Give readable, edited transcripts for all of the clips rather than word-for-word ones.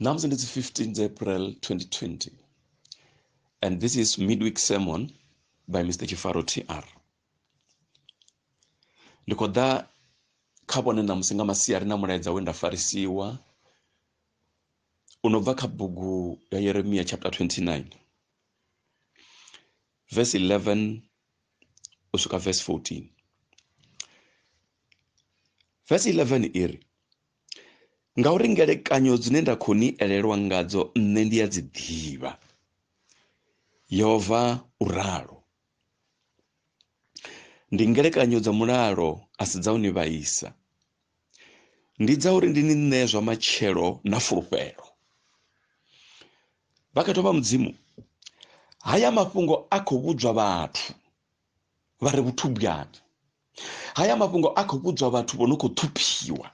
Ṋamusi ndi dzi 15 dza April 2020 and this is midweek sermon by Mr. Tshifaro TR. Ndi khou ḓa kha vhone ṋamusi nga masiari na mulaedza we nda farisiwa u no bva kha bugu ya Yeremia chapter 29 verse 11 u swika verse 14. Verse 11 i ri, Ngauri ngelekanyo dzine nda khou ni elelwa ngadzo nṋe ndi a dzi ḓivha. Yehova u ralo. Ndi ngelekanyo dza mulalo a si dza u ni vhaisa. Ndi dza uri ndi ni ṋee zwa matshelo na fulufhelo. Vhakhethwa vha Mudzimu, haya mafhungo a khou vhudzwa vhathu vha re vhuthubwani. Haya mafhungo a khou vhudzwa vhathu vho no khou ṱhuphiwa.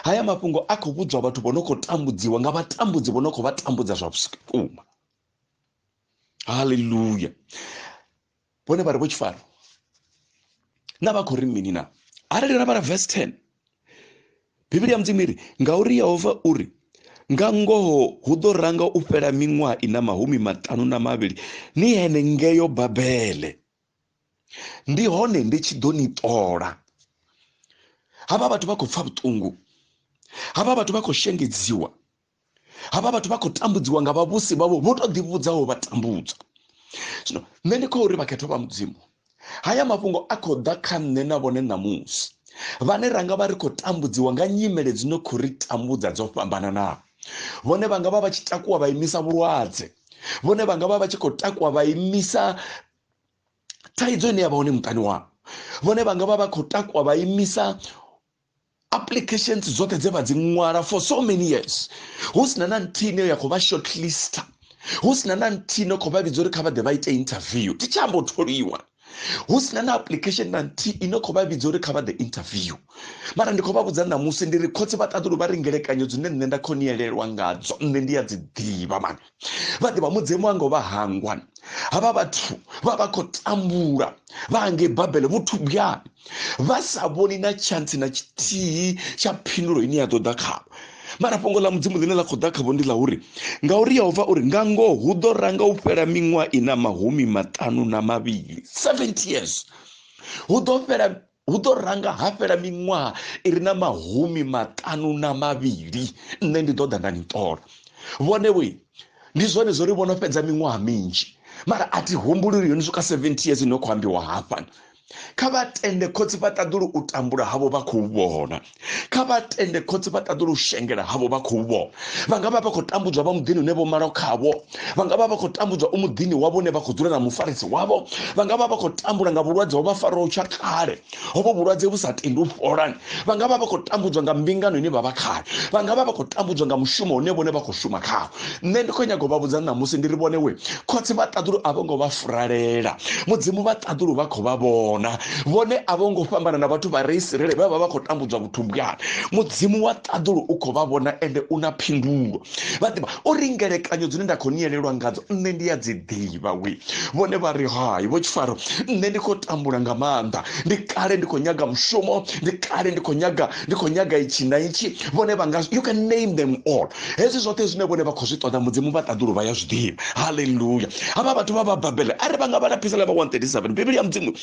Haya mafhungo a khou vhudzwa vhathu vho no khou tambudziwa nga vhatambudzi vho no khou vha tambudza zwa vhukuma. Haleluya. Vhone vha ri vho Tshifaro, na vha khou ri mini na? Arali ra vhala verse 10, Bivhili ya Mudzimu iri, ngauri Yehova u ri, nga ngoho hu ḓo ranga u fhela miṅwaha ina 52 ni henengeyo Babele. Ndi hone ndi tshi ḓo ni ṱola. Havha vhathu vha khou pfa vhuṱungu. Havha vhathu vha khou shengedziwa. Havha vhathu vha khou tambudziwa nga vhavhusi vhavho vho to ḓivhudzaho vha tambudza. Zwino nṋe ndi khou ri vhakhethwa vha Mudzimu, haya mafhungo a khou ḓa kha nṋe na vhone ṋamusi, vhane ra nga vha ri khou tambudziwa nga nyimele dzi no khou ri tambudza dzo fhambananaho. Vhone vha nga vha vha tshi takuwa vha imisa vhulwadze. Vhone vha nga vha vha tshi khou takuwa vha imisa thaidzo ine ya vha hone muṱani wavho. Vhone vha nga vha vha khou takuwa vha imisa applications dzoṱhe dze vha dzi ṅwala for so many years, hu sina na nthihi ine ya khou vha shortlister, hu sina na nthihi ine khou vha vhidza uri kha vha ḓe vha ite interview, thi tshi amba u tholiwa, hu sina na application na nthihi ine khou vha vhidza uri kha vha ḓe interview. Mara ndi khou vha vhudza ṋamusi ndi ri khotsi vha ṱaḓulu vha ri ngelekanyo dzine nṋe nda khou ni elelwa ngadzo nṋe ndi a dzi ḓivha mani. Vha ḓivha Mudzimu a ngo vha hangwa. Havha vhathu vha vha khou tambula vha ngei Babele vhuthubwani, vha sa vhoni na tshantsi na tshithihi tsha phindulo ine ya ḓo ḓa khavho. Mara fhungo ḽa Mudzimu ḽine ḽa khou ḓa khavho ndi ḽa uri, ngauri Yehova uri nga ngoho hu ḓo ranga u fhela miṅwaha ina 52, 70 years, hu ḓo fhela hu ḓo ranga ha fhela miṅwaha i re na 52, nṋe ndi ḓo ḓa nda ni ṱola. Vhone we ndi zwone zwo ri vhono fhedza miṅwaha minzhi, mara a thi humbuli uri yo ni swika 70 years ino khou ambiwa hafha. Kha vha tende khotsi vha ṱaḓulu u tambula havho vha khou vhona. Kha vha tende khotsi vha ṱaḓulu u shengela havho vha khou vhona. Vha nga vha vha khou tambudzwa vha muḓini une vho malwa khavho. Vha nga vha vha khou tambudzwa u muḓini wavho une vha khou dzula na mufarisi wavho. Vha nga vha vha khou tambula nga vhulwadze ho vha faraho tsha kale, hovho vhulwadze vhu sa tendi u fhola. Vha nga vha vha khou tambudzwa nga mbingano ine vha vha khayo. Vha nga vha vha khou tambudzwa nga mushumo une vhone vha khou shuma khawo. Nṋe ndi khou nyaga u vha vhudza ṋamusi ndi ri vhone we khotsi vha ṱaḓulu a vho ngo vha furalela. Mudzimu vha ṱaḓulu vha khou vha vhona. Vhone a vho ngo fhambana na vhathu vha re Isiraele vhe vha vha khou tambudzwa vhuthubwani. Mudzimu wa ṱaḓulu u khou vha vhona ende u na phindulo. Vha ḓivha uri ngelekanyo dzine nda khou nielelwa ngadzo nṋe ndi a dzi ḓivha we. Vhone vha ri hai vho Tshifaro, nṋe ndi khou tambula nga maanḓa, ndi kale ndi khou nyaga mushumo, ndi kale ndi khou nyaga, ndi khou nyaga itshi na itshi. Vhone vha nga, you can name them all. Hezwi zwoṱhe zwine vhone vha khou zwi ṱoḓa Mudzimu vha ṱaḓulu vha ya zwi ḓivha. Haleluya. Havha vhathu vha vha Babele, a ri vha nga vhala Phisalema 137, Bivhili ya Mudzimu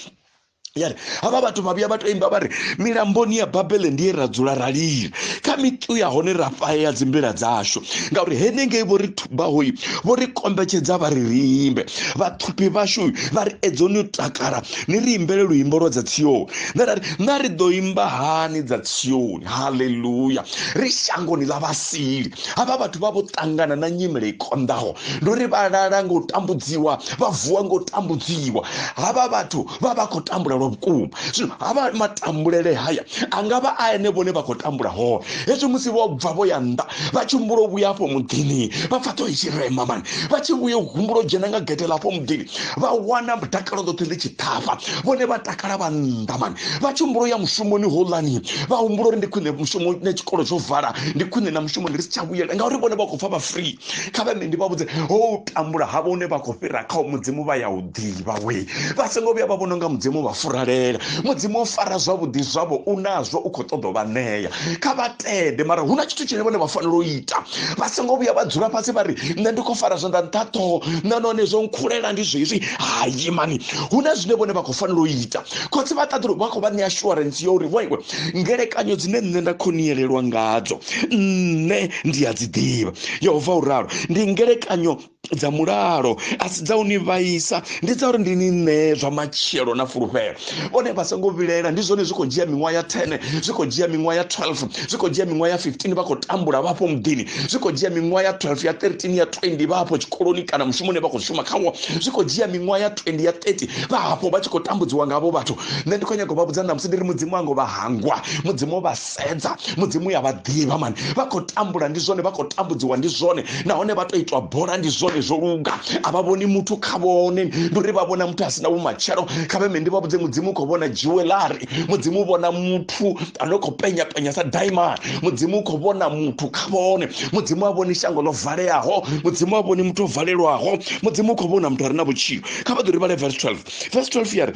ya ri havha vhathu vha vhuya vha to imba vha ri milamboni ya Babele ndi ye ra dzula ra lila, kha miṱu ya hone ra fhahea dzimbila dzashu, ngauri henengei vho ri thubaho vho ri kombetshedza vha ri rimbe, vhathuphi vhashu vha ri edzoni u takala ni ri imbele luimbo lwa dza Tsioni. Nṋe ra ri nṋa ri ḓo imba hani dza Tsioni? Haleluya. Ri shangoni ḽa vhasili. Havha vhathu vha vho ṱangana na nyimele i konḓaho, ndi uri vha lala nga u tambudziwa, vha vuwa nga u tambudziwa. Havha vhathu vha vha khou tambula lwa vhukuma. Zwino havha matambulele haya a nga vha a ene vhone vha khou tambula hone. Hezwi musi vho bva vho ya nnḓa vha tshi humbula u vhuya afho muḓini, vha pfa ṱhoho i tshi rema mani, vha tshi vhuya u humbula u dzhena nga gethe ḽa afho muḓini, vha wana dakalo ḽoṱhe ḽi tshi ṱhafha. Vhone vha takala vha nnḓa mani, vha tshi humbula u ya mushumoni houḽani, vha humbula uri ndi khwine mushumo na tshikolo tsho vala, ndi khwine na mushumoni ri si tsha vhuyela, ngauri vhone vha khou pfa vha free. Kha vha nṋe ndi vha vhudze, ho u tambula havho hune vha khou fhira khaho Mudzimu vha ya u ḓivha we. Vha songo vhuya vha vhona unga Mudzimu vha furalela. Mudzimu o fara zwavhuḓi zwavho, u nazwo, u khou ṱoḓa u vha ṋea. Kha vha tende, mara hu na tshithu tshine vhone vha fanela u ita. Vha songo vhuya vha dzula fhasi vha ri nṋe ndi khou fara zwanḓa nṱha ṱhoho, nṋe nahone zwo nkhulela ndi zwezwi. Hayi mani, hu na zwine vhone vha khou fanela u ita. Khotsi vha ṱaḓulu vha khou vha ṋea assurance ya uri vhoiwe ngelekanyo dzine nṋe nda khou niyelelwa ngadzo nṋe ndi a dzi ḓivha. Yehova u ralo, ndi ngelekanyo dza mulalo, a si dza u ni vhaisa, ndi dza uri ndi ni ṋee zwa matshelo na fulufhelo. Vhone vha songo vhilaela, ndi zwone zwi khou dzhia miṅwaha ya 10, zwi khou dzhia miṅwaha ya 12, zwi khou dzhia miṅwaha ya 15 vha khou tambula vha hafho muḓini, zwi khou dzhia miṅwaha ya 12, ya 13, ya 20 vha hafho tshikoloni kana mushumoni vha khou shuma khawo, zwi khou dzhia miṅwaha ya 20, ya 30 vha hafho vha tshi khou tambudziwa nga havho vhathu. Nṋe ndi khou nyaga u vha vhudza ṋamusi ndi ri Mudzimu ango vha hangwa, Mudzimu vha sedza, Mudzimu ya vha ḓivha mani. Vha khou tambula ndi zwone, vha khou tambudziwa ndi zwone, nahone vha to itwa bola ndi zwone, zwo luga. A vha vhoni muthu kha vhone, ndi uri vha vhona muthu a sina vhumatshelo. Kha vhe ndi vha vhudze, Mudzimu u khou vhona jewelari, Mudzimu u vhona muthu a no khou penya penya sa diamond, Mudzimu u khou vhona muthu kha vhone. Mudzimu a vhoni shango ḽo valeaho, Mudzimu a vhoni muthu o valelwaho, Mudzimu u khou vhona muthu a re na vhutshilo. Kha vha ḓo ri vhale verse 12. Verse 12 ya ri,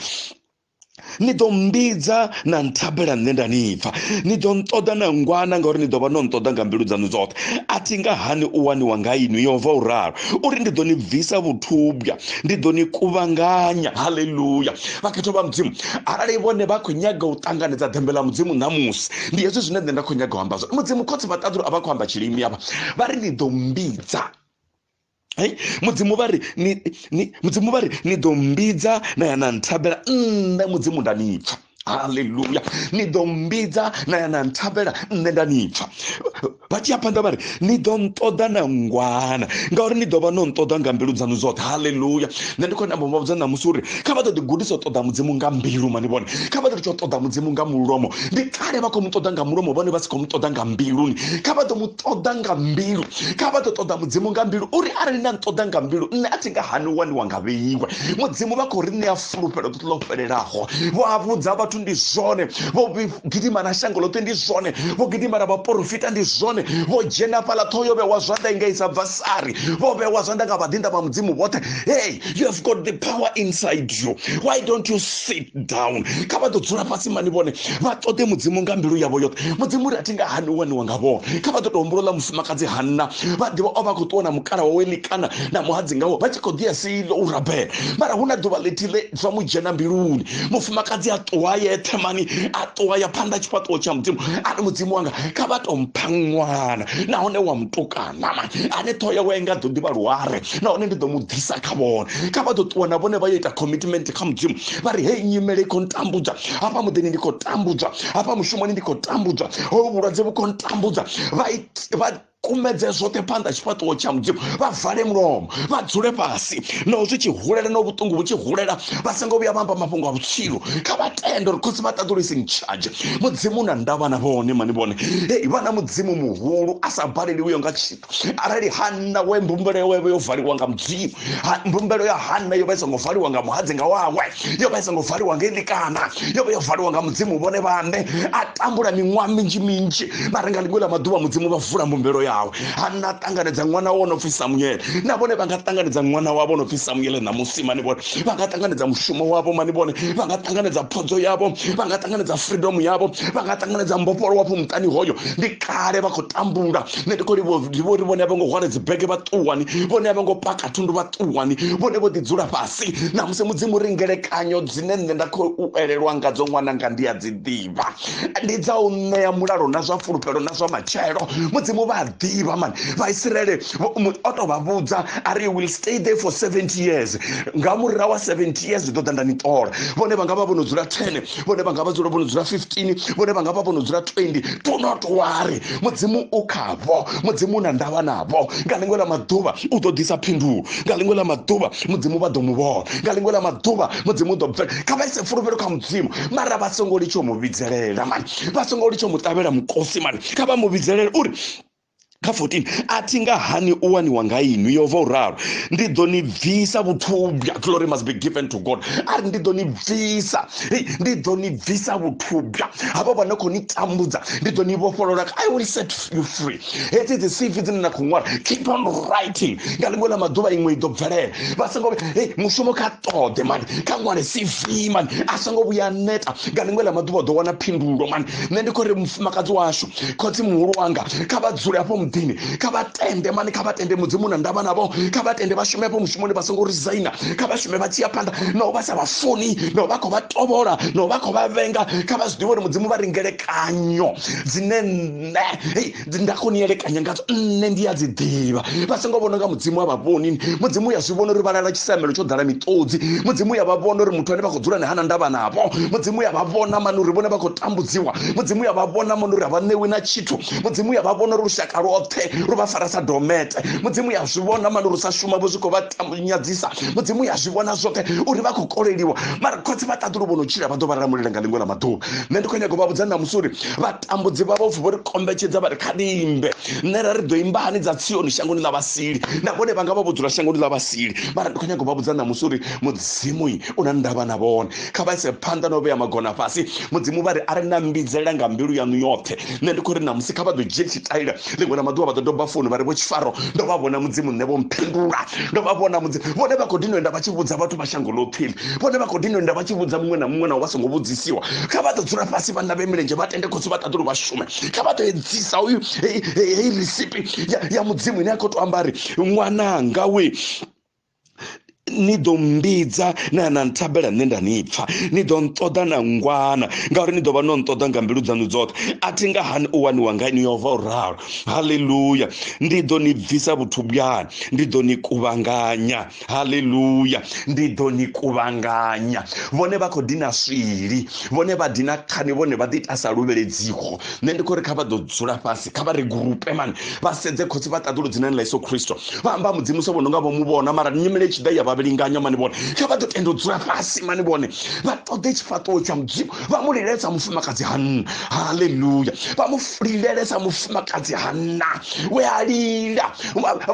ni ḓo mmbidza na nthabela nṋe nda ni pfa, ni ḓo nṱoḓa na ngwana, ngauri ni ḓo vha no nṱoḓa nga mbilu dzaṋu dzoṱhe. A thi nga hani u waniwa nga inwi, Yehova u ralo, uri ndi ḓo ni bvisa vhuthubwa, ndi ḓo ni kuvhanganya. Haleluya. Vhakhethwa vha Mudzimu, arali vhone vha khou nyaga u ṱanganedza ḓembe ḽa Mudzimu ṋamusi, ndi hezwi zwine nṋe nda khou nyaga u amba zwone. Mudzimu khotsi vha ṱaḓulu a vha khou amba tshilimi avha, vha ri ni ḓo mmbidza. Hey, Mudzimu vha ri ni, ni, Mudzimu vha ri ni ḓo mmbidza na ya na nthabela, nṋe Mudzimu nda ni pfa. Haleluya. Ni ḓo mmbidza na ya na nthabela, nṋe nda ni pfa. Vha tshi ya phanḓa vha ri ni ḓo nṱoḓa na ngwana, ngauri ni ḓo vha no nṱoḓa nga mbilu dzaṋu dzoṱhe. Haleluya. Nṋe ndi khou namba vha vhudza ṋamusi uri kha vha ḓo ḓi gudisa u ṱoḓa Mudzimu nga mbilu, mani vhone. Kha vha ḓo litsha u ṱoḓa Mudzimu nga mulomo. Ndi kale vha khou mu ṱoḓa nga mulomo, vhone vha si khou mu ṱoḓa nga mbiluni. Kha vha ḓo mu ṱoḓa nga mbilu. Kha vha ḓo ṱoḓa Mudzimu nga mbilu, uri arali na nṱoḓa nga mbilu, nṋe a thi nga hani u waniwa nga vheiwe. Mudzimu vha khou ri ṋea fulufhelo ḽo fhelelaho. Vho a vhudza vhathu ndi zwone, vho gidima na shango ḽoṱhe ndi zwone, vho gidima na vhaporofita ndi zwone, vho dzhena fhaḽa ṱhoho yo vhewa zwanḓa inga isa bva sari, vho vhewa zwanḓa nga vhaḓinḓa vha Mudzimu vhoṱhe. Hey, you have got the power inside you, why don't you sit down? Kha vha ḓo dzula fhasi mani vhone vha ṱoḓe Mudzimu nga mbilu yavho yoṱhe. Mudzimu uri a thi nga hani u waniwa nga vhone. Kha vha ḓo tou humbula ḽa mufumakadzi Hanna, vha ḓivha o vha khou ṱuwa na mukala wawe Elikana na muhadzinga wawe vha tshi khou ḓi ya Silo u rabela, mara hu na ḓuvha ḽithihi ḽe zwa mu dzhena mbiluni. Mufumakadzi a ṱuwa yeṱhe mani, a ṱuwa ya phanḓa tshifhaṱuwo tsha Mudzimu, a ri Mudzimu wanga kha vha tou mpha ṅwana, nahone wa mutukana mani, ane ṱhoho yawe nga ḓo ḓivha luare, nahone ndi ḓo mu ḓisa kha vhone. Kha vha ḓo ṱuwa na vhone vha yo ita commitment kha Mudzimu, vha ri hei nyimele i khou ntambudza, hafha muḓini ndi khou tambudzwa, hafha mushumoni ndi khou tambudzwa, hoyu vhulwadze vhu khou ntambudza. Vha kumedze zwoṱhe phanḓa tshifhaṱuwo tsha Mudzimu, vha vale mulomo, vha dzule fhasi. Naho zwi tshi hulela, naho vhuṱungu vhu tshi hulela, vha songo vhuya vha amba mafhungo a vhutshilo. Kha vha tende uri khotsi vha ṱaḓulu is in charge. Mudzimu na ndavha na vhone mani vhone. Hei, vha na Mudzimu muhulu a sa baleliwiho nga tshithu. Arali Hanna we mbumbelo yawe yo valiwa nga Mudzimu, mbumbelo ya Hanna yo vha i songo valiwa nga muhadzinga wawe, yo vha i songo valiwa nga Elikana, yo vha yo valiwa nga Mudzimu vhone vhaṋe. A tambula miṅwaha minzhi minzhi, mara nga ḽiṅwe ḽa maḓuvha Mudzimu vha vula mbumbelo yawe. Hanna a ṱanganedza ṅwana wawe no pfi Samuele, na vhone vha nga ṱanganedza ṅwana wavho no pfi Samuele ṋamusi mani vhone. Vha nga ṱanganedza mushumo wavho mani vhone, vha nga ṱanganedza phodzo yavho, vha nga ṱanganedza freedom yavho, vha nga ṱanganedza mbofholowo afho muṱani hoyo. Ndi kale vha khou tambula. Nṋe ndi khou livhuwa uri vhone a vho ngo hwala dzibege vha ṱuwani, vhone a vho ngo paka thundu vha ṱuwani, vhone vho ḓi dzula fhasi. Ṋamusi Mudzimu ri ngelekanyo dzine nṋe nda khou u elelwa ngadzo ṅwananga ndi a dzi ḓivha, ndi dza u ṋea mulalo na zwa fulufhelo na zwa matshelo. Mudzimu vha a ḓivha mani. Vhaisiraele o tou vha vhudza a ri will stay there for 70 years, nga murahu ha 70 years ndi ḓo ḓa nda ni ṱola. Vhone vha nga vha vho no dzula 10, vhone vha nga vha dzula vho no dzula 15, vhone vha nga vha vho no dzula 20. Do not worry, Mudzimu u khavho, Mudzimu u na ndavha navho. Nga ḽiṅwe ḽa maḓuvha u ḓo ḓisa phindulo, nga ḽiṅwe ḽa maḓuvha Mudzimu vha ḓo mu vhona, nga ḽiṅwe ḽa maḓuvha Mudzimu u ḓo bvela. Kha vha ise fulufhelo kha Mudzimu, mara vha songo litsha u mu vhidzelela mani, vha songo litsha u mu ṱavhela mukosi mani, kha vha mu vhidzelele uri Kha 14, a thi nga hani u waniwa nga inwi, Yehova u ralo. Ndi ḓo ni bvisa vhuthubwa. Glory must be given to God. A ri ndi ḓo ni bvisa, hey, ndi ḓo ni bvisa vhuthubwa. Havha vha no khou ni tambudza, ndi ḓo ni vhofholola. I will set you free. Hedzi dzi CV dzine na khou ṅwala, keep on writing. Nga ḽiṅwe ḽa maḓuvha iṅwe i ḓo bvelela. Vha songo, hey, mushumo kha ṱoḓe mani, kha ṅwale CV mani, a songo vhuya neta. Nga ḽiṅwe ḽa maḓuvha u ḓo wana phindulo mani. Nṋe ndi khou ri mufumakadzi washu, khotsi muhulu wanga, kha vha dzule afho muḓini, kha vha tende mani, kha vha tende Mudzimu na ndavha navho, kha vha tende vha shume afho mushumoni, vha songo resigna, kha vha shume vha tshi ya phanḓa, naho vha sa vha funi, naho vha khou vha tovhola, naho vha khou vha vhenga, kha vha zwi ḓivhe uri Mudzimu vha ri ngelekanyo dzine nṋe, hey, nda khou ni elekanya ngadzo, nṋe ndi a dzi ḓivha. Vha songo vhona nga Mudzimu a vha vhoni. Mudzimu ya zwi vhona uri vha lala tshisamelo tsho ḓala miṱodzi. Mudzimu ya vha vhona uri muthu ane vha khou dzula nae hana ndavha navho. Mudzimu ya vha vhona mani uri vhone vha khou tambudziwa. Mudzimu ya vha vhona mani uri a vha ṋewi na tshithu. Mudzimu ya vha vhona uri lushaka lwoṱhe lu vha fara sa domete. Mudzimu ya zwi vhona mani uri sa shuma vho zwi khou vha nyadzisa. Mudzimu ya zwi vhona zwoṱhe uri vha khou koleliwa. Mara khotsi vha ṱaḓulu vho no tshila vha ḓo vha lamulela nga ḽiṅwe ḽa maḓuvha. Nṋe ndi khou nyaga u vha vhudza ṋamusi uri vhatambudzi vha vho vho ri kombetshedza vha ri kha ri imbe. Nṋe ra ri ḓo imba hani dza Tsioni shangoni ḽa vhasili, na vhone vha nga vha vho dzula shangoni ḽa vhasili. Mara ndi khou nyaga u vha vhudza ṋamusi uri Mudzimu u na ndavha na vhone. Kha vha ise phanḓa na u vhea magona fhasi. Mudzimu vha ri a ri na mbidzela nga mbilu yaṋu yoṱhe. Nṋe ndi khou ri ṋamusi kha vha ḓo dzhia tshitaila, ḽiṅwe ḽa maḓuvha vha ḓo doba founu vha ri vho Tshifaro, ndo vha vhona Mudzimu nṋe vho mphindula, ndo vha vhona Mudzimu. Vhone vha khou dinwenda vha tshi vhudza vhathu vha shango ḽoṱhe iḽi, vhone vha khou dinwenda vha tshi vhudza muṅwe na muṅwe naho vha songo vhudzisiwa. Kha vha ḓo dzula fhasi vhanna vhe milenzhe vha tende khotsi vha ṱaḓulu vha shume. Kha vha ḓo edzisa uyu heyi risipi ya Mudzimu ine ya khou to amba ri ṅwananga we, ni ḓo mmbidza na na nthabela nṋe nda ni pfa, ni ḓo nṱoḓa na ngwana, ngauri ni ḓo vha no nṱoḓa nga mbilu dzaṋu dzoṱhe. A thi nga hani u waniwa nga inwi, Yehova u ralo. Haleluya. Ndi ḓo ni bvisa vhuthubwani, ndi ḓo ni kuvhanganya. Haleluya. Ndi ḓo ni kuvhanganya. Vhone vha khou dina swili, vhone vha dina khani, vhone vha ḓi ita sa luvheledziho. Nṋe ndi khou ri kha vha ḓo dzula fhasi, kha vha ri gurupe mani, vha sedze khotsi vha ṱaḓulu dzinani ḽa Yesu Kristo. Vha amba Mudzimu sa vho no nga vho mu vhona, mara nyimele i tshi ḓa ya vha vhilinganya mani vhone. Kha vha ḓo tenda u dzula fhasi mani vhone, vha ṱoḓe tshifhaṱuwo tsha Mudzimu, vha mu lilele sa mufumakadzi Hanna. Haleluya. Vha mu lilele sa mufumakadzi Hanna we a lila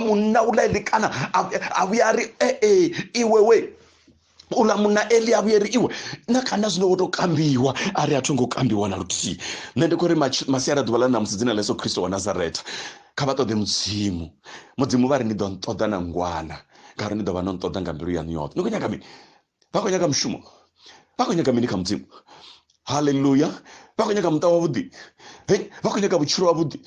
munna uḽa Elikana a vhuya a ri ee iwe we uḽa munna Eli a vhuya ri iwe na kana zwino wo to kambiwa, a ri a tho ngo kambiwa na luthihi. Nṋe ndi khou ri masiari a ḓuvha ḽa ṋamusi dzina ḽa Yesu Kristo wa Nazaretha, kha vha ṱoḓe Mudzimu. Mudzimu vha ri ni ḓo nṱoḓa na ngwana, ngauri ni ḓo vha no nṱoḓa nga mbilu yaṋu yoṱhe. Ni khou nyaga mini? Vha khou nyaga mushumo? Vha khou nyaga mini kha Mudzimu? Haleluya. Vha khou nyaga muṱa wavhuḓi? Hei, vha khou nyaga vhutshilo havhuḓi?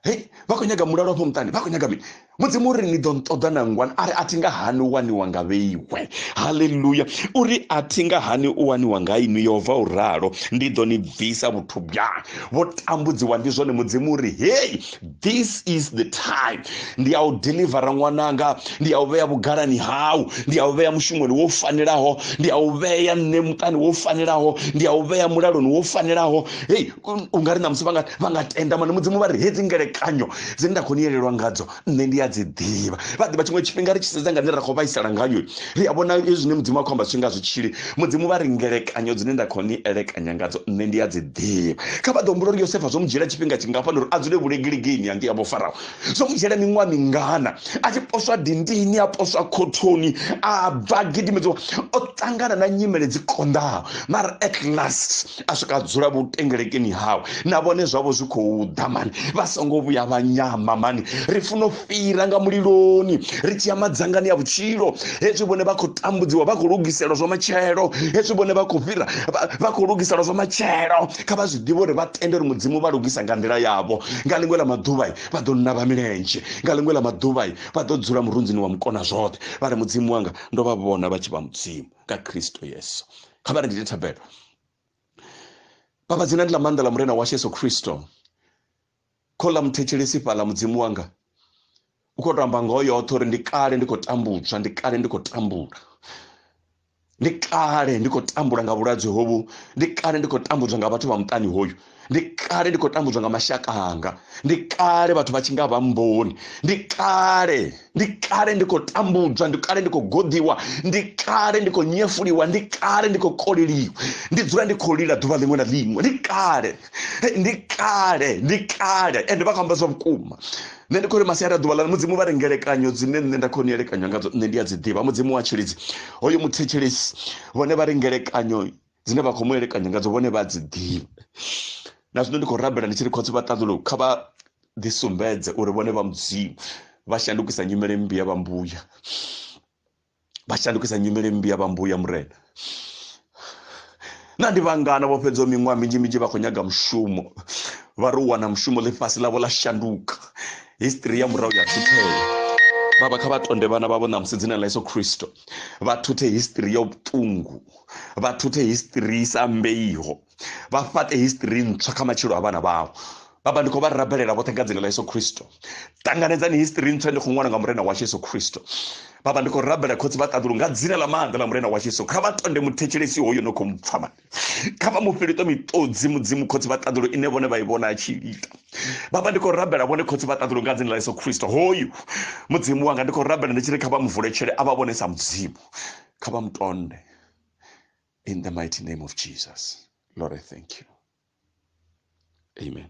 Hei, vha khou nyaga mulalo afho muṱani? Vha khou nyaga mini? Mudzimu uri ni ḓo nṱoḓa na ngwana, a ri a thi nga hani u waniwa nga vheiwe. Haleluya. Uri a thi nga hani u waniwa nga inwi, Yehova u ralo, ndi ḓo ni bvisa vhuthubwani. Vho tambudziwa, ndi zwone. Mudzimu uri hey, this is the time. Ndi a u delivera ṅwananga, ndi a u vhea vhugalani hau, ndi a u vhea mushumoni wo fanelaho, ndi a u vhea nṋe muṱani wo fanelaho, ndi a u vhea mulaloni wo fanelaho. Hey, u nga ri ṋamusi vha nga tenda mani. Mudzimu vha ri hedzi ngelekanyo dzine nda khou ni elelwa ngadzo nṋe ndi a dzi ḓivha. Vha ḓivha tshiṅwe tshifhinga ri tshi sedza nga nḓila ra khou vhaisala ngayo, ri a vhona hezwi zwine Mudzimu a khou amba zwi nga zwi tshili. Mudzimu vha ri ngelekanyo dzine nda khou ni elekanya ngadzo nṋe ndi a dzi ḓivha. Kha vha ḓo humbula uri Yosefa zwo mu dzhiela tshifhinga tshingafhani uri a dzule vhulegilegini ya ngei ya vho Farao. Zwo mu dzhiela miṅwaha mingana a tshi poswa dindini, a poswa khothoni, a bva gidimedziwa, o ṱangana na nyimele dzi konḓaho, mara at last a swika a dzula vhutengelekeni hawe. Na vhone zwavho zwi khou ḓa mani, vha songo vhuya vha nyama mani. Ri funa u fhira nga muliloni ri tshi ya madzangani a vhutshilo. Hezwi vhone vha khou tambudziwa, vha khou lugiselwa zwa matshelo. Hezwi vhone vha khou fhira, vha khou lugiselwa zwa matshelo. Kha vha zwi ḓivhe uri vha tende uri Mudzimu vha lugisa nga nḓila yavho. Nga ḽiṅwe ḽa maḓuvha vha ḓo navha milenzhe, nga ḽiṅwe ḽa maḓuvha vha ḓo dzula murunzini wa mukona zwoṱhe, vha ri Mudzimu wanga ndo vha vhona vha tshi vha Mudzimu nga Kristo Yesu. Kha vha ri ndi thabelo. Baba, dzina ndi ḽa maanḓa ḽa Murena washu Yesu Kristo. Kho ḽa muthetshelesi fhaḽa, Mudzimu wanga u khou to amba ngoho yoṱhe uri ndi kale ndi khou tambudzwa, ndi kale ndi khou tambula, ndi kale ndi khou tambula nga vhulwadze hovhu, ndi kale ndi khou tambudzwa nga vhathu vha muṱani hoyu, Ndi kale ndi khou tambudzwa nga mashaka anga. Ndi kale vhathu vha tshi nga vha mboni. Ndi kale, ndi kale ndi khou tambudzwa, ndi kale ndi khou goḓiwa, ndi kale ndi khou nyefuliwa, ndi kale ndi khou koleliwa. Ndi dzula ndi khou lila ḓuvha ḽiṅwe na ḽiṅwe. Ndi kale, ndi kale, ndi kale. Ende vha khou amba zwa vhukuma. Nṋe ndi khou ri masiari a ḓuvha ḽa Mudzimu vha ri ngelekanyo dzine nṋe nda khou ni elekanywa ngadzo nṋe ndi a dzi ḓivha. Mudzimu wa tshilidzi hoyo muthetshelesi vhone vha ri ngelekanyo dzine vha khou mu elekanya ngadzo vhone vha dzi ḓivha. Na zwino ndi khou rabela ndi tshi ri khotsi vha ṱaḓulu kha vha ḓi sumbedze uri vhone vha Mudzimu vha shandukisa nyimele mmbi ya vha mbuya, vha shandukisa nyimele mmbi ya vha mbuya Murena. Na ndi vhangana vho fhedzaho miṅwaha minzhi minzhi vha khou nyaga mushumo, vha ri u wana mushumo ḽifhasi ḽavho ḽa shanduka, history ya murahu ya thuthea. Baba kha vha tonde vhana vhavho ṋamusi dzina ḽa Yesu Kristo, vha thuthe history ya vhuṱungu, vha thuthe history i sa ambeiho, vha fhaṱe history ntswa kha matshilo a vhana vhavho. Baba ndi khou vha rabelela vhoṱhe nga dzina ḽa Yesu Kristo. Ṱanganedzani history ntswa ndi khou ṅwala nga Murena washu Yesu Kristo. Baba ndi khou rabela khotsi vha ṱaḓulu nga dzina ḽa maanḓa ḽa Murena washu Yesu. Kha vha tonde muthetshelesi hoyo no khou mpfa mani. Kha vha mu fhele miṱodzi Mudzimu khotsi vha ṱaḓulu ine vhone vha i vhona a tshi ita. Baba ndi khou rabela vhone khotsi vha ṱaḓulu nga dzina ḽa Yesu Kristo. Hoyu Mudzimu wanga ndi khou rabela ndi tshi ri kha vha mu vuletshele a vha vhone sa Mudzimu. Kha vha mu tonde. In the mighty name of Jesus. Lord, I thank you. Amen.